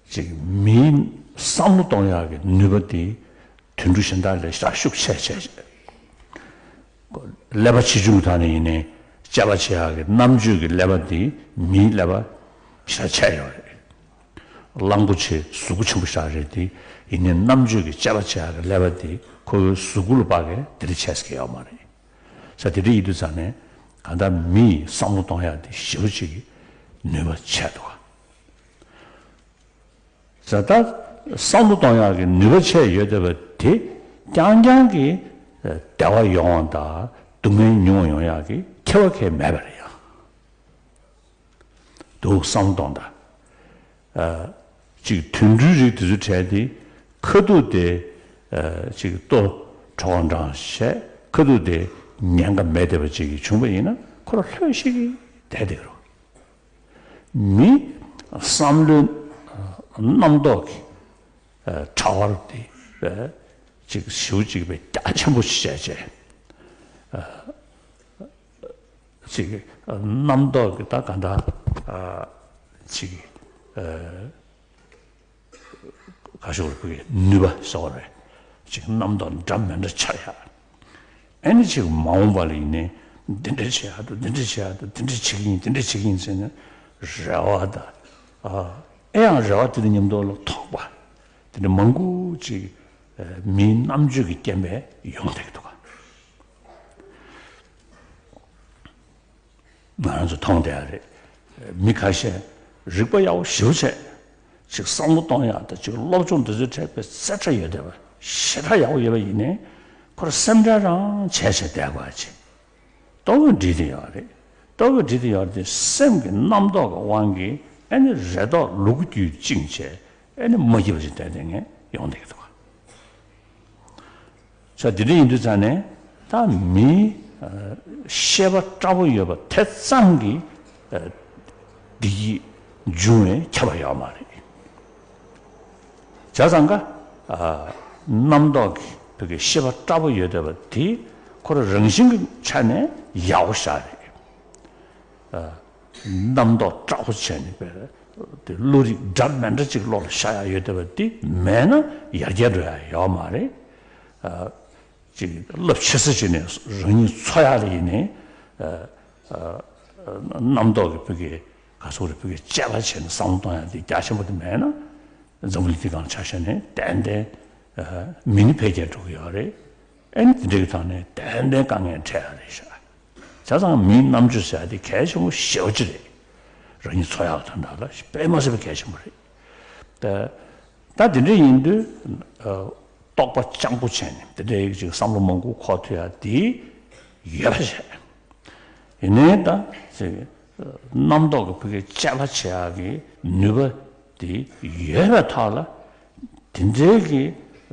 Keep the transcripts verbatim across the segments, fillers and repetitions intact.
ཅིག་མིའི་བསམ་བློ་གཏོང་ཡག་གི་ནུས་པ་དེ་དུད་འགྲོ་གཞན་དག་ལས་ཞེ་དྲག་ཤུགས་ཆེ་ཆེ། ཀླད་པ་ཆེ་ཆུང་གི་ཐོག་ནས་ཡིན་ནའི་དཔྱད་པ་བྱེད་ཡག་གི་རྣམ་དཔྱོད་ཀྱི་ཀླད་པ་དེ་མིའི་ཀླད་པ་ཞེ་དྲག་ཆེ་ཡོད་རེད། གླང་པོ་ཆེ་གཟུགས་པོ་ཆེན་པོ་ཞེ་དྲག་རེད་དེ། ཡིན་ནའི་རྣམ་དཔྱོད་ཀྱི་དཔྱད་པ་བྱེད་ཡག་གི་ཀླད་པ་དེ་ཁོའི་གཟུགས་པོ་ལ་དཔག་གི་དེ་འདྲ་ཆེ་ཟེར་གི་ཡོད་མ་རེད། ས་དེ་འདྲ་ཡིན་དུས་ཙང་ནས་གང་ལྟར་མི་ཡི་བསམ་བློ་གཏོང་ཡག་དེ་ཞེ་པོ་ཅིག་གི་ནུས་པ་ཆེ་འདུག་ག་ས་ད་བསམ་བློ་གཏོང་ཡག་གི་ནུས་པ་ཆེ་ཡོད་བསྡད་པ་དེ་རྐྱང་རྐྱང་གི་བདེ་བ་ཡོང་བ་དང་སྡུག་བསྔལ་མྱོང་ཡོང་ཡག་གི་ཁྱད་པར་གང་ཡང་མེད་པ་རེད་ཡ། འདུག་བསམ་བློ་གཏོང་དང་། ཨ། གཅིག་དུད་འགྲོའི་རིགས་དེ་ཚོའི་གྲས་དེ་ཁ་ཐུག་དེ་ཨ་གཅིག་ལྟོ་དྲོ་གང་དྲང་བྱས། ཁ་ཐུག་དེ་ཉེན་ཁ་མེད་བསྡད་པ་ཅིག་བྱུང་པ་ཡིན་ན་ཁོ་རང་ལྷོད་ཤིག་གིས་བསྡད་བསྡད་རོགས། མི་བསམ་བློའི་རྣམ་རྟོག་གི་ཨ་ཕྲ་བ་དེ་ཨ་གཅིག་ཞེ་པོ་ཅིག་དཔེ་རྒྱ་ཆེན་པོ་ཞིག་བྱས་བྱས། ཨ། ཅིག་རྣམ་རྟོག་གི་ད་ག་འདྲ་ཨ་ཅིག་ཨ་ག་ཞོག་ལ་ཕུག་གི་ནུས་པ་ཟེར་བ་རེད། ཅིག་རྣམ་རྟོག་འདྲ་མི་འདྲ་འཆར་ཡག་ཨེ་ནི་ཅིག་མ་འོངས་པ་ལ་ཡིན་ནའི་འདི་འདྲ་བྱེད་ཡག་འདུག་འདི་འདྲ་བྱེད་ཡག་འདུག་འདི་འདྲ་བྱེད་ཀྱི་ཡིན། འདི་འདྲ་བྱེད་ཀྱི་ཡིན་ཟེར་ནས་རེ་བ་དང་ཨ་ཨེ་ཡང་རེ་བ་དེ་དང་མཉམ་དུ་ལ་དོགས་པ་དེ་འདྲ་མང་པོ་ཅིག་ཨ་མིའི་རྣམ་དཔྱོད་ཀྱི་རྐྱེན་པས་ཡོང་བསྡད་ཀྱི་འདུག་ག་ང་རང་ཚོ་མཐོང་བསྡད་ཡ་རེད། མི་ཁ་ཤས་རིག་པ་ཡག་པོ་ཞེ་པོ་བྱས། ཅིག་བསམ་བློ་གཏོང་ཡག་དང་ཅིག་སློབ་སྦྱོང་འདི་ཚོའི་གྲས་དཔེ་རྩེ་གྲ་ཡོད་བསྡད་པ་ཞེ་དྲག་ཡག་པོ་ཡོད་པ་ཡིན་ནའི་ཁོ་རང་སེམས་ཁྲལ་རང་བྱས་བྱས་བསྡད་དགོས་ཡ་ཅིག་ལྟོ་གོས་འགྲིག་བསྡད་ཡོད་རེད། ལྟོ་གོས་འགྲིག་བསྡད་ཡོད་རེད་དེ་སེམས་ཀྱི་རྣམ་རྟོག་གི་དབང་གིས་ཨ་ནི་རེ་དོགས་ལུ་གུ་རྒྱུད་བཅིངས་བྱས་ཨ་ནི་མ་སྐྱིད་པ་ཞིག་བསྡད་བསྡད་མཁན་ཡོང་བསྡད་ཀྱི་འདུག་ག་ས་དེ་འདྲ་ཡིན་དུས་ཙང་ནས་ད་མིའི་ཨ་ཤེས་པ་དྲག་པོ་ཡོད་པ་དེ་ཙམ་གྱིས་ཨ་བདེ་སྐྱིད་འབྱུང་བའི་ཁྱབ་པ་ཡོད་མ་རེད། བྱས་ཙང་ཀ་ཨ་རྣམ་རྟོག་གི་བོད་ཀྱི་ཤེས་པ་དྲག་པོ་ཡོད་བསྡད་པ་དེ་ཁོ་རང་རང་བཞིན་གྱི་ཆ་ནས་ཡག་པོ་ཞེ་དྲག་རེད། ཨ་རྣམ་རྟོག་དྲག་པོ་བྱས་ནས་པའི་དེ་བློ་རིག་འདྲ་མི་འདྲ་ཅིག་བློ་ལ་ཤར་ཡག་ཡོད་བསྡད་པ་དེ་མེད་ན་ཡར་རྒྱས་འགྲོ་ཡག་ཡོད་མ་རེད། ཨ་ཅིག་རླབས་ཆེ་ས་ཅིག་ནས་རང་ཉིད་འཚོ་ཡག་ལ་ཡིན་ནའི་ཨ་ཨ་རྣམ་རྟོག་གི་བོད་ཀྱི་ག་ཚོད་རེད་བོད་ཀྱི་དཔྱད་པ་བྱས་ནས་བསམ་བློ་གཏོང་ཡག་དེ་རྒྱ་ཆེན་པོ་དེ་མེད་ན་འཛམ་བུ་གླིང་འདི་སྒང་ཆ་བཞག་ནས་ཏན་ཏན་ཨ་མི་ནི་འཕེལ་རྒྱས་འགྲོ་གི་ཡོད་རེད། ཨ་ནི་དེ་འདྲའི་ཐོག་ནས་ཏན་ཏན་དཀའ་ངལ་འཕྲད་ཡག་རེད་ཤག་བྱས་ཙང་མིའི་རྣམ་དཔྱོད་ཟེར་ཡག་དེ་གལ་ཆེན་པོ་ཞེ་པོ་ཅིག་རེད། རང་ཉིད་འཚོ་ཡག་དོན་དག་ལ་དཔེ་མ་སྲིད་པའི་གལ་ཆེན་པོ་རེད། ད་ད་དེ་འདྲ་ཡིན་དུས་ཨ་རྟོག་པ་སྤྱང་པོ་བྱས་ནས་དེ་འདྲའི་ཅིག་བསམ་བློ་མང་པོ་འཁོར་ཐུབ་ཡག་དེ་ཡོད་པ་བྱས། ཡིན་ནའི་ད་ཅིག་རྣམ་རྟོག་གི་བོད་ཀྱི་དཔྱད་པ་བྱེད་ཡག་གི་ནུས་པ་དེ་ཡོད་པའི་ཐོག་ལ། དེ་འདྲའི་གི་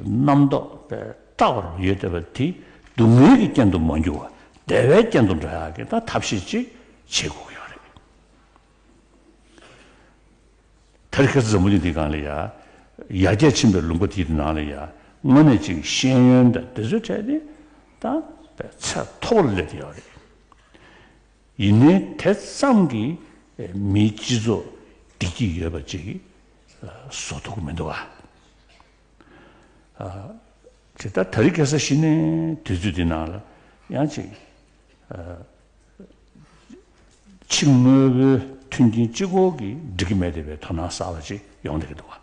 རྣམ་རྟོག་དཔེ་དྲག་པོ་ཡོད་བསྡད་པ་དེ་སྡུག་བསྔལ་གྱི་རྐྱེན་དུ་མ་འགྱུར་བར་བདེ་བའི་རྐྱེན་དུ་འགྲོ་ཡག་གི་ད་ཐབས་ཤེས་ཅིག་བྱེད་དགོས་ཀྱི་ཡོད་རེད། དེ་རིང་ཁ་སང་འཛམ་བུ་གླིང་འདིའི་སྒང་ལ་ཡ་ཡར་རྒྱས་ཕྱིན་པའི་ལུང་པ་དེའི་ནང་ལ་ཡ་དངོས་གནས་ཅིག་ཤེས་ཡོན་དང་དེ་ཚོའི་གྲས་དེ་ད་དཔེ་ཚད་མཐོ་པོ་ལ་སླེབས་བསྡད་ཡོད་རེད། ཡིན་ནའི་དེ་ཙམ་གྱིས་མིའི་སྤྱི་ཚོགས་བདེ་སྐྱིད་ཡོད་པ་ཅིག་བཟོ་ཐུབ་ཀྱི་མི་འདུག་ག་ཨ་ཅིག་ད་དེ་རིང་ཁ་སང་གཞི་ནས་དུས་ཚོད་འདི་ནང་ལ་ཡང་ཅིག་ཨ་ཕྱི་དངོས་པོའི་མཐུན་རྐྱེན་གཅིག་པོ་གིས་འགྲིག་གི་མེད་བསྡད་པའི་དོ་སྣང་གསར་པ་ཅིག་ཡོང་བསྡད་ཀྱི་འདུག་ག